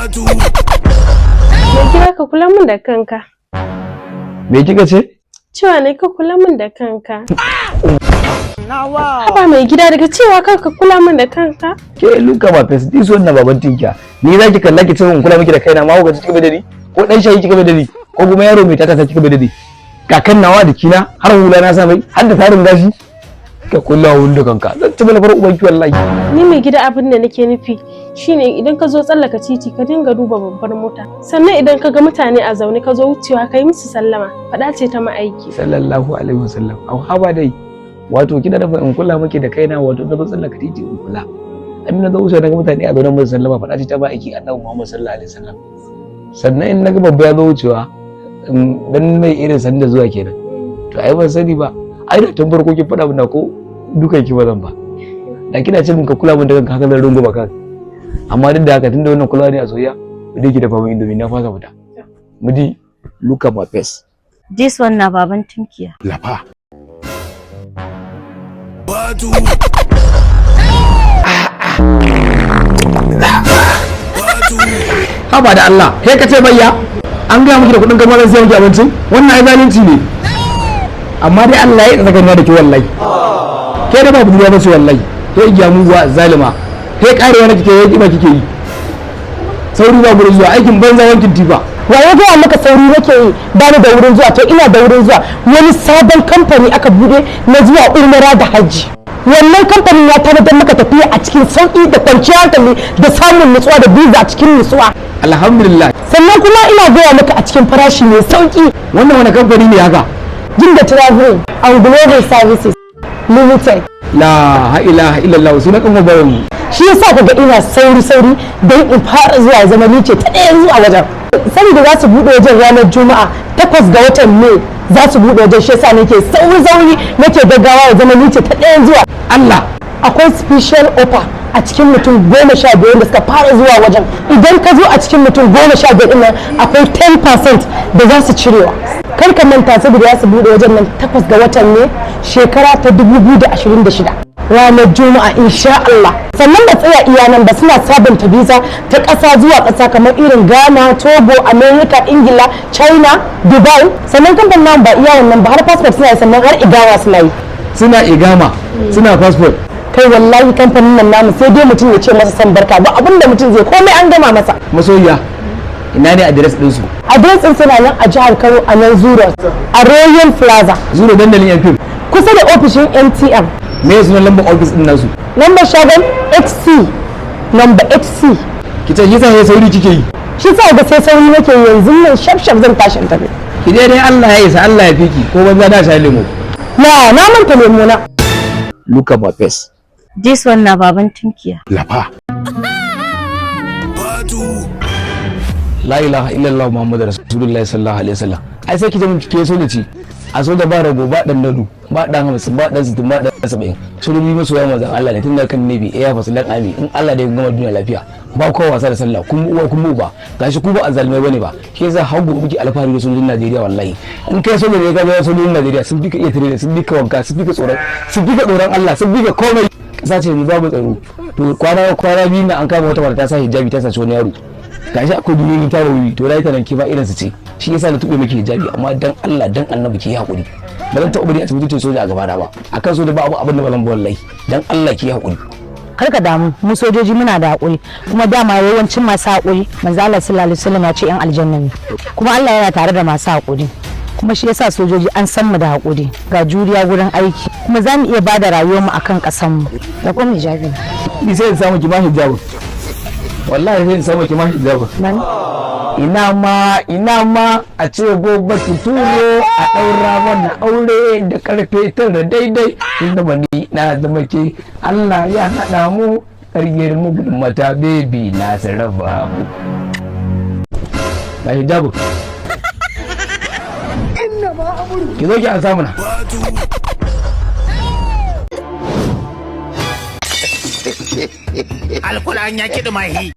Mai gida, ka kula min da kanka. Me kika ce? Cewa ne ka kula min da kanka. Haba mai gida, daga cewa kan ka kula min da kanka. Ke, look at my face. This one na baban tinkiya. Ni za ki kalla ki ce in kula miki da kaina? Ma kuka kika bai da ni? Ko dan shayi kika bai da ni? Ko kuma yaro mai tata kika bai da ni? Kakan nawa da kina har hula na sa mai har da tarin gashi. Ka kula wun da kanka. Zan ci malafar ubanki wallahi. Ni mai gida, abin da nake nufi shine idan ka zo tsallaka titi, ka dinga duba babbar mota. Sannan idan ka ga mutane a zaune ka zo wucewa, ka yi musu sallama. Faɗa ce ta ma'aiki. Sallallahu alaihi wasallam. Au, haba dai. Wato kina nufin in kula miki da kaina, wato na zo tsallaka titi in kula. In na zo wuce na ga mutane a zaune, musu sallama, faɗa ce ta ba aiki Annabi Muhammad sallallahu alaihi wasallam. Sannan in naga babba ya zo wucewa, dan mai irin sanda zuwa kenan. To ai ban sani ba. Ai da tun farko kin faɗa min, ko dukan ki ba zan ba. Da kina ce min ka kula min da kanka, haka zan rungu kan. Amma duk da haka, tunda wannan kulawa ne a soyayya, mu dai ki dafa min Indomie, na fasa fita. Mudi, look at my face. This one na baban tunkiya. Lafa. Haba da Allah, kai ka ce bayya an gaya miki da kuɗin gama zan siya miki abincin? Wannan ai zalunci ne. Amma dai Allah ya tsaka da ke wallahi. Ke da ba budurwa ba ce wallahi. Ke igiya muguwa zalima. Ke karewa na kike yi ba, kike yi sauri ba gurin zuwa, aikin banza, wankin tifa. Wa ya gaya maka sauri nake yi? Ba ni da wurin zuwa. To ina da wurin zuwa. Wani sabon kamfani aka bude na zuwa umara da hajji. Wannan kamfanin ya tanadar maka tafiya a cikin sauki da kwanciyar hankali da samun nutsuwa da visa a cikin nutsuwa. Alhamdulillah. Sannan kuma ina gaya maka, a cikin farashi mai sauki. Wannan wani kamfani ne haka? Jinda Travel and Global Services Limited. La ilaha illallah, sunan kan bayan mu. Shi yasa kaga ina sauri sauri don in fara zuwa, zama ni ce ta ɗaya zuwa wajen, saboda za su buɗe wajen ranar Juma'a, 8 ga watan Mai za su buɗe wajen. Shi yasa nake sauri sauri, nake gaggawa ya zama ni ce ta ɗaya zuwa. Allah. Akwai special offer a cikin mutum 15 da suka fara zuwa wajen. Idan ka zo a cikin mutum 15 ɗin nan, akwai 10% da za su cirewa. Kar ka manta, saboda za su buɗe wajen nan 8 ga watan ne, shekara ta 2026, ranar Juma'a insha Allah. Sannan ba tsaya iya nan ba, suna sabunta visa ta ƙasa zuwa ƙasa kamar irin Ghana, Togo, America, Ingila, China, Dubai. Sannan kamfanin namu ba iya wannan ba, har passport suna yi, sannan har iqama suna yi. Suna iqama, suna passport. Kai, wallahi kamfanin nan namu sai dai mutum ya ce masa san barka. Ba abinda mutum zai, komai an gama masa. Masoyiya, ina ne address din su? Address din suna nan a jihar Kano, a nan Zoo Road, a Royal Plaza. Zoo Road, dandalin yan fim. Kusa da ofishin MTN. Me ya sunan lambar office din nasu? Lambar shagon XC, number XC. Ki ce kisa sai sauri kike yi. Shi sa ga sai sauri nake, yanzu nan shaf shaf zan tashi in tafi. Ki dai dai, Allah ya isa, Allah ya fiki, ko banza da sha lemo. Ya na manta lemo na. Look at my face. This one na baban tunkiya. Lafa. La ilaha illallah Muhammadu Rasulullahi sallallahu alaihi wasallam. Ai sai ki zama ke soja ce. A soja ba rago, ba dan nadu, ba dan 50, ba dan 60, ba dan 70. Sojoji masoya manzon Allah ne, tun da kan Nabi ya fasalan ami. In Allah da ya gama duniya lafiya, ba kowa wasa da sallah. Kun uwa, kun uba, gashi ku ba azzalmai bane ba. Shi yasa har gobe muke alfahari da sojojin Najeriya wallahi. In kai soja ne, ka ga sojojin Najeriya sun fi ka iya tare, sun fi ka wanka, sun fi ka tsoron, sun fi ka tsoron Allah, sun fi ka komai. Kasa ce yanzu babu tsaro. To kwana 2 na an kama wata mata ta sa hijabi ta saci wani yaro. Gashi akwai duniyoyi ta wuri. To rai ta nan, ke ba irin su ce. Shi yasa na tube miki hijabi. Amma dan Allah dan Annabi ki yi hakuri, ba zan taɓa bari a mutuncin soja a gaba na ba. Akan soja ba abu abin da ba zan ba wallahi. Dan Allah ki yi hakuri. Kar ka damu, mu sojoji muna da haƙuri. Kuma dama yawancin masu haƙuri, manzo Allah sallallahu alaihi wasallam ya ce yan aljanna ne. Kuma Allah yana tare da masu haƙuri. Kuma shi yasa sojoji an san mu da haƙuri, ga juriya gurin aiki, kuma za mu iya bada rayuwar mu akan ƙasar mu da kuma hijabi. Ni sai in samu ki ma hijabi wallahi, sai in samu ki ma hijabi. Ina ma, ina ma a ce gobe ki turo a ɗaura mana aure da karfe 9 daidai. Kin zama ni, na zama ke, Allah ya haɗa mu. Karyar mu gudun mata, baby na sarrafa mu. Ga hijabu, ki zo ki an samu na. Alkulan ya kiɗi mahi.